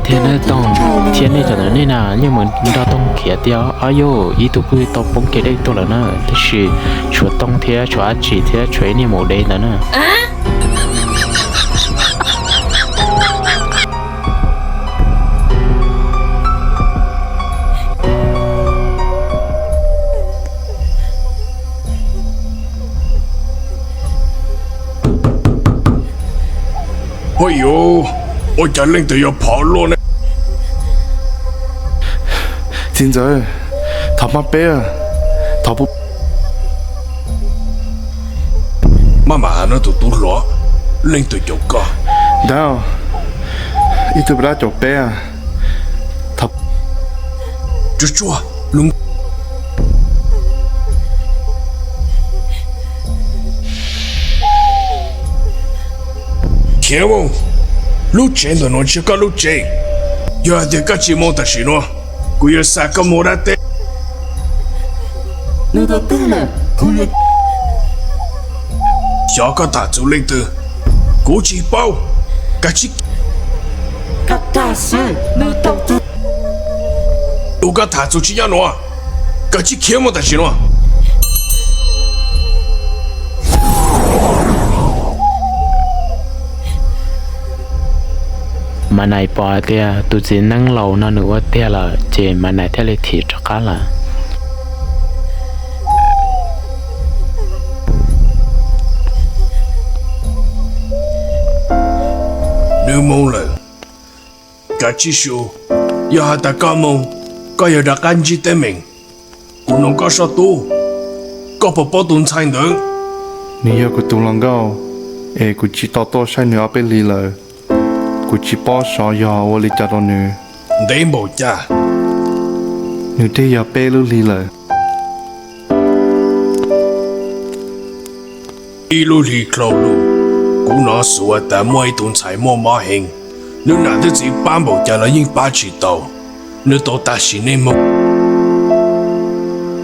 Thiab nej Toog, thiab nej cov ntawm nej na yeej mus nrog Toog khiav tiag. Ob yus ib tug kuj tau poob kev dej tuag lawm na, tab sis tshuav Toog thiab tshuav Ab Tsi thiab tshuav ib niag maum dev ntawd na. Ua cas leej twg yuav phov luaj ne? Txiv ntxawm, thov pab peb, thov pab. Maj mam hais no tus tub hluas, leej twg caum koj? Ntawd, ib tug pab dab caum peb. Tsuag tsuag, khiav mus, lub tsev ntawm no tsis yog koj lub tsev. Yog hais tias koj tsis mus tam sim no, kuv yuav xa koj mus dab teb. Xyov koj tham txug leej twg, kuv tsis paub. Koj tsis, tus koj tham txug tsis nyob nuav, koj tsis khiav mus tam sim no. Mas Nais pom hais tias tus txiv neeb laus no nws ua tiag lawm ces Mas Nais thiaj li thim rov qab lawm. Nws mus lawm, kav tsij su. Yog has tas koj mus, koj yuav rov qab ntsib teeb meem. Kuv nug koj soj tub, koj puas paub tus ntxhais ntawd? Nws yog kuv tus hluas nkauj, es kuv tsis tau tuaj saib nws ob peb hlis lawm. Kuv tsis paub xyov yog ua li cas rau nws. Ntev npaum cas? Nws twb yog peb lub hlis lawm. Ib lub hlis dlhau lug, kuv hnov xuv tas muaj ib tug ntxhais muaj mob heev. Nws nam nws txiv pab npaum cas los yeej pab tsis tau. Nws tau tag sim neej moog.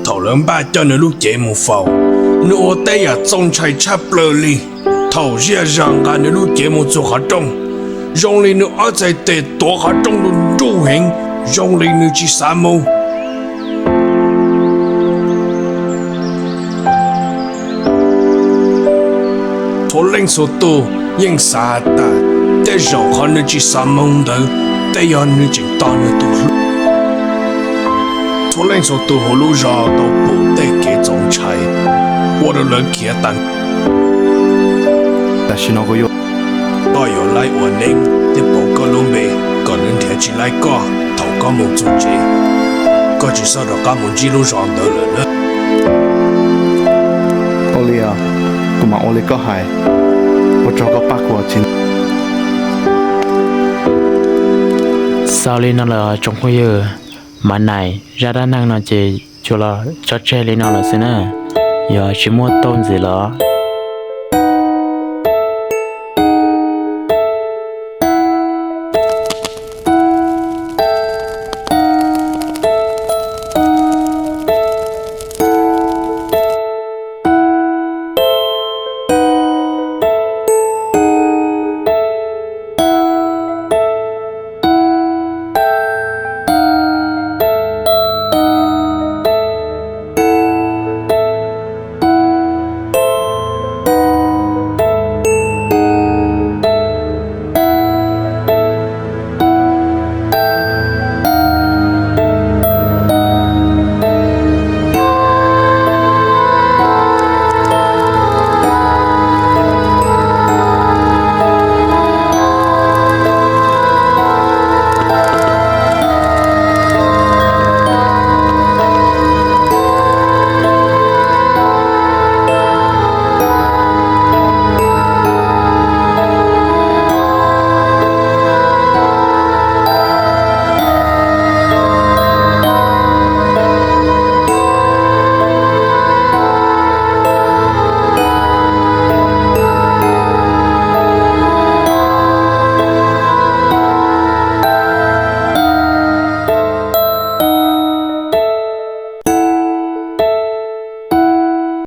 Thaum lawv npaj coj nws lub cev mus faus, nws ua tej yam txaus ntshai tshaj plaws li. Thaum zaj zag nqa nws lub cev mus txug qhov rooj, zoo li nws ob txhais tes tuav qhov rooj nruj nruj heev, zoo li nws tsis xav moog. Txhua leej txhua tug yeej xav has tas tej zaum qhov nws tsis xav moog ntawd tej yog nws tseem tos nws tus hlub. Txhua leej txhua tug huv lub zog tau pum tej kev txaus ntshai ua rau lawv khiav tas. Tam sim no kuv yuav, koj yuav laib ua neeb thiab pauv koj lub npe kom nws nrhiav tsis laib koj thaum koj mus txug tsev. Koj tsis txhob rov qab mus ntsib lub zog ntawd lawm na. Ua li, kuv mam ua li koj hais, ua tsaug koj pab kuv txiv. Xaus li no lawm tsoom phooj ywg, Mas Nais zaj dab neeg no ces tsuas los tso tseg li no lawm xwb na. Yog tsis muaj tau ntxiv los